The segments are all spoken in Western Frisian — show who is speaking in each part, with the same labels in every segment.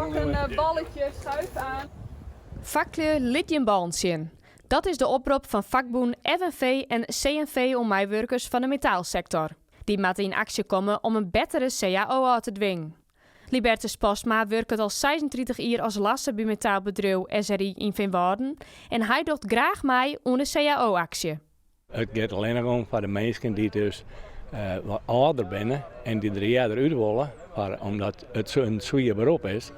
Speaker 1: Pak in balletje, schuif aan.
Speaker 2: Faklju, lit jim ballen sjen. Dat is de oprop fan fakbûn FNV en CNV oan meiwurkers fan de metaalsektor. Dy moatte yn aksje komme om in bettere cao ôf te dwingen. Libertus Postma wurket al 36 jier as lasser by metaalbedriuw SRI yn Feanwâlden en hy docht graach mei oan de cao-aksje.
Speaker 3: It giet allinnich om foar de minsken dy't dus wat âlder binne en dy't der earder út wolle, omdat it in swier berop is.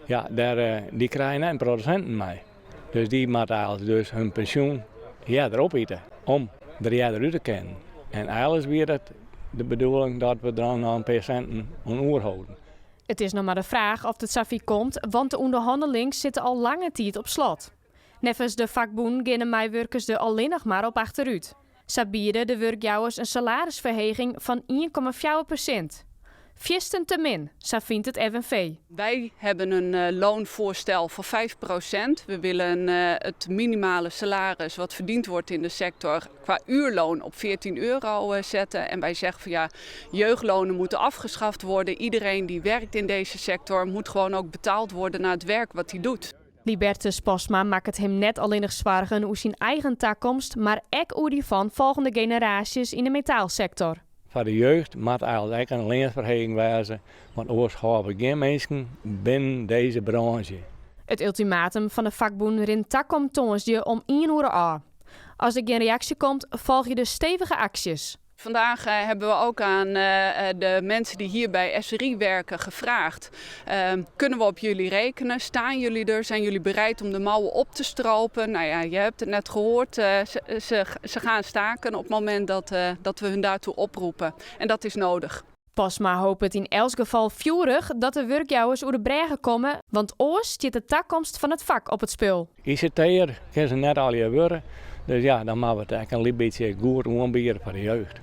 Speaker 3: Ja, dêr, dy krije net in protte sinten mei. Dus dy moatte eigentlik dus hun pensjoen earder opite om der earder út te kinnen. En eigentlik wie dat de bedoeling dat we der dan noch in pear sinten oan oerholden.
Speaker 2: It is noch mar de fraach oft it safier komt, want de ûnderhannelings sitte al lange tiid op slot. Neffens de fakbûnen geane meiwurkers der allinnich mar op achterút. Sa biede de wurkjouwers in salarisferheging fan 1,4%. Fierstente min, sa fynt it FNV.
Speaker 1: Wij hebben een eh, loonvoorstel van 5%. We willen eh, het minimale salaris wat verdiend wordt in de sector qua uurloon op 14 euro eh, zetten. En wij zeggen van ja, jeugdlonen moeten afgeschaft worden. Iedereen die werkt in deze sector moet gewoon ook betaald worden naar het werk wat hij doet.
Speaker 2: Libertus Postma makket him net allinnich soargen oer syn eigen takomst, mar ek oer dy fan folgjende generaasjes yn de metaalsektor.
Speaker 3: Foar de jeugd moat eigentlik ek in leansferheging wêze, want oars hâlde we gjin minsken binnen dizze brânsje.
Speaker 2: It ultimatum fan de fakbûnen rint takom tongersdei om ien oere ôf. As der gjin reaksje komt, folgje der stevige aksjes.
Speaker 1: Vandaag eh, hebben we ook aan eh, de mensen die hier bij SRI werken gevraagd. Ehm, kunnen we op jullie rekenen? Staan jullie er? Zijn jullie bereid om de mouwen op te stropen? Nou ja, je hebt het net gehoord. Ze, ze, ze gaan staken op het moment dat, dat we hun daartoe oproepen. En dat is nodig.
Speaker 2: Postma hopet yn elts gefal fjoerich dat de wurkjouwers oer de brêge komme, want oars stiet de takomst fan it fak op it spul.
Speaker 3: ICT'er kinne se net allegear wurde, dus ja, dan moatte we it ek in lyts bytsje goed oanbiede foar de jeugd.